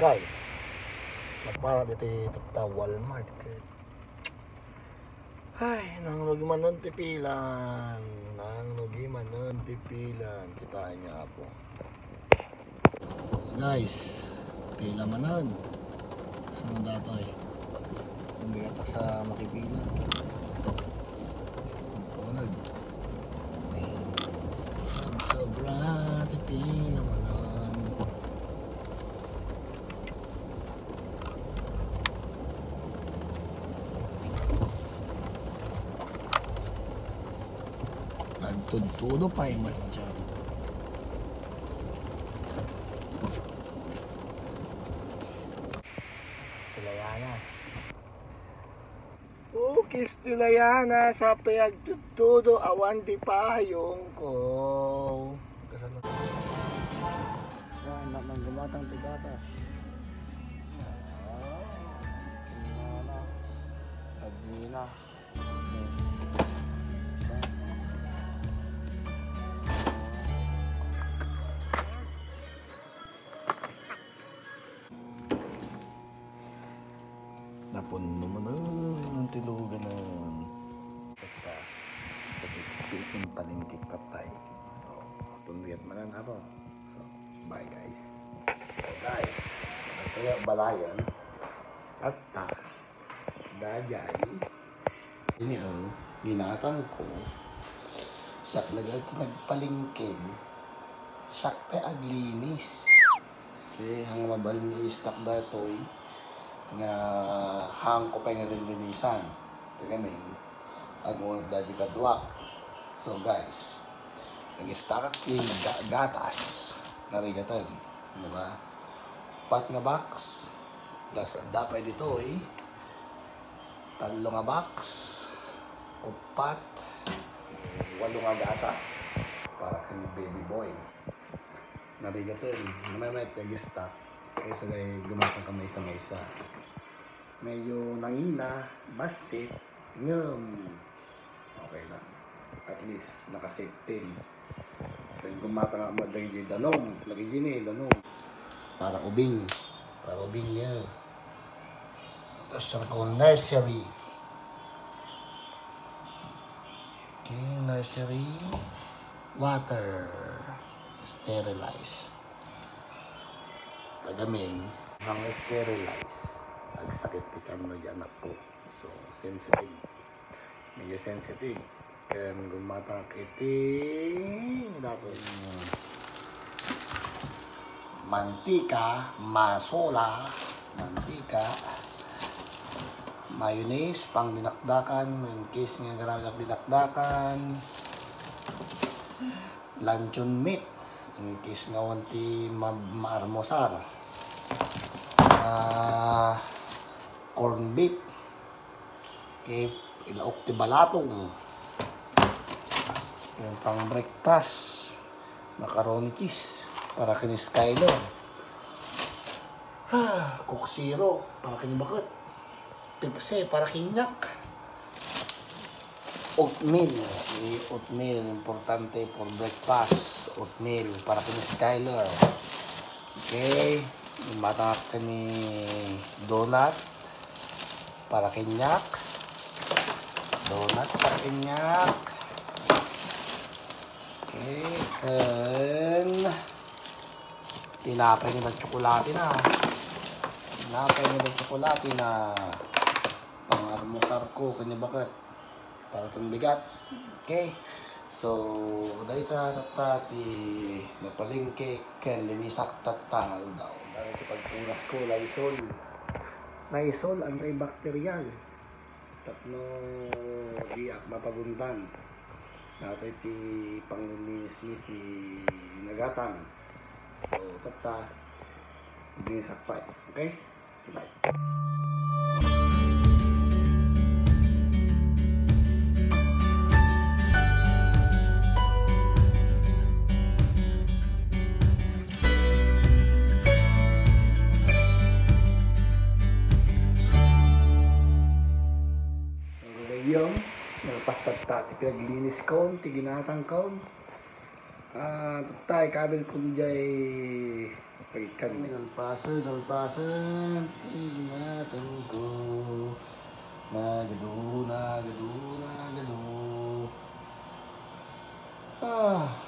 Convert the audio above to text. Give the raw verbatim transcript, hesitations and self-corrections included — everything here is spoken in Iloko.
Guys, nagpara ditoy tatta Walmart. Ay, nangrugi manen ti pilan. Nangrugi manen ti pilan. Kitaenyo, Apo. Guys, pila manen. Saan na datoy? Ang bigat sa makipila. Ang paunag. Sobra-sobra ti pila manen. Agtudtudo pay met dyan. Kistilayana. O, kistilayana, sa pay agtudtudo, awan ti payong ko. Kasano? Yan, nang gumatang ti gatas. Ah, kinana. Tagina. Napunno manen ti luganan. Basta, sa Pilipinas, palengke patay. So, tunduyan manen ako. So, bye guys. So guys, ito yung balayan. At ta, dayay. Ini ang ginatang ko. Siak laeng ti nagpalengke. Siak pay aglinis. Kay hang mabalin nga istak datoy nga hang ko pay nga linlinisan. Tagamin, ag-unat daydi kaduak. So guys, nag-istakak ti ga-, gatas. Narigaten, di ba? Pat nga box. Plus, adda pay ditoy. Tallo nga box. Upat. Walo nga gatas. Para kan baby boy. Narigaten, namay-mayat ti ag-istak. Kaysa day gumatang ka maysa-maysa. Medyo nangina, bassit, ngem okay lang. At least, naka-safety. Kay gumatang ka met dagiti danum, dagiti ni danum. Para ubing, para ubing niya. Tapos, sa nursery. Okay, nursery. Water. Sterilized. Tagamin. Ang sterilize, agsakit ti tiyan no di anakko. So, sensitive. Medyo sensitive. Ken gumatang iti datoy. Mantika, masola, mantika, mayonnaise, pang dinakdakan, in case nga agraman ti dinakdakan, luncheon meat, in case nga awan ti ma-, maarmusar. Ah, corn beef. Okay, ilaok ti balatong. Yung pang breakfast, macaroni cheese, para ken Skyler. Ah, Coke Zero, para ken ni baket. Pepsi, para kaniak. Oatmeal. Eh, oatmeal, importante for breakfast. Oatmeal para ken ni Skyler. Okay. Gumatang ken ni donut para kaniak. Donut para kaniak. Okay. Ken tinapay nga tsokolate na. Tinapay nga tsokolate na. Pang-almusarko ken ni baket. Para ken ni baket. Okay. So, dayta tatta ti napalengke ken linisak tatta nga aldaw. Dagiti pagpunasko, Lysol. Lysol antibacterial. Tapno diak mapagundan. Dayta ti panglininis mi ti nagatang. So, tatta, linisakto. Okay? Bye. Ang gagayam, nalpas tatta ti pinagliniskon, ti ginatangkon. Ah, tatta, ikabilkon jay Pagkan. Nalpasen, nalpasen, ingatan ko. Nagadu, nagadu, nagadu. Ah,